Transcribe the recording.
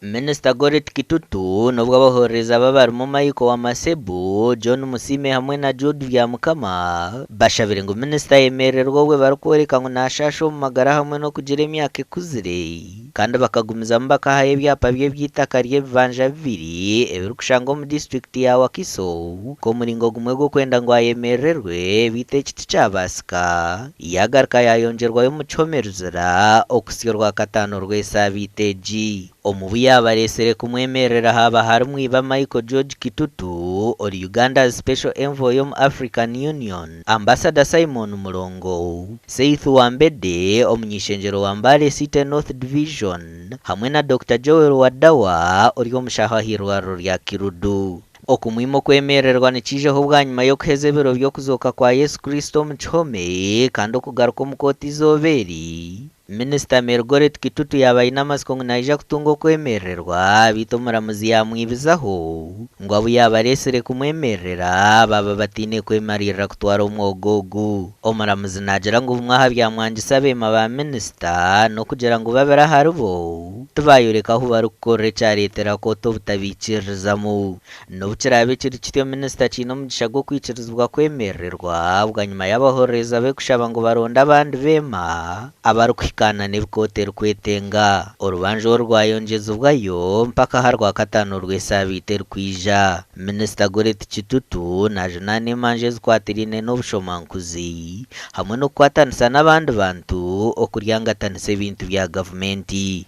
Minisita Gorret Kitutu n'obwo abahorereza be abarimu Michael Wamasebu, John Musiime hamwe na Jude Byamukama bashabire ngu minisita ayemererwe obwe barikworeka ngu nashaasha omu magara hamwe n'okugira emyaka ekuzire kandi bakagumizamu bakahayo ebyapa bye by'eitaka ry'ebibanja bibiri ebirikushangwa omu disiturikiti ya Wakiso nk'omuringo gumwe gw'okwenda ngu ayemererwe beitu eki tikyabaasika yagaruka yayongyerwayo omu kihome Luzira okuhitsya orwakataano rw'esaabiiti egi. Omu bu yaabareetsire kumwemerera haaba harimu iba Michael George Kitutu ori Uganda's Special Envoy omu African Union, Ambassador Simon Mulongo, Seith Wambedde omuny'eishengyero wa Mbale City North Division hamwe na Dokita Joel Wadawa ori omushaho ah'eirwariro rya Kiruddu. Okumwima okwemererwa nikiijaho bwanyima y'okuheza ebiro by'okuzooka kwa Yesu Kristo omu kihome kandi okugaruka omu kooti eizooba eri. Minisita Mary Gorret Kitutu yaaba aine amatsiko ngu naija kutunga okwemererwa beitu omuramuzi yaamwibizaho ngu abu yaaba areetsire kumwemerera baaba bataine kwemariirira kutwara omwoga ogu. Omuramuzi naagira ngu bumwe aha byamwangisa abeema ba minisita n'okugira ngu babiri aharibo tibaayoreka ahu barikukorera ekyareetera kooti obutabaikiririzamu. N'obu kiraabe kiri kityo, minisita akiine omugisha gw'okwikirizibwa kwemerererwa bwanyima y'abahorereza be kushaba ngu baronde abandi beema abarikuhikaana n'ebi kooti erikwetenga. Orubanja oru rwayongyezibwayo mpaka aha Rwakataano rw'esaabiiti erikwija. Minisita Goreti Kitutu najunaana emanja ezikwatiraine n'obushomankuzi hamwe n'okukwatanisa n'abandi bantu okuryangatanisa ebintu bya gavumenti.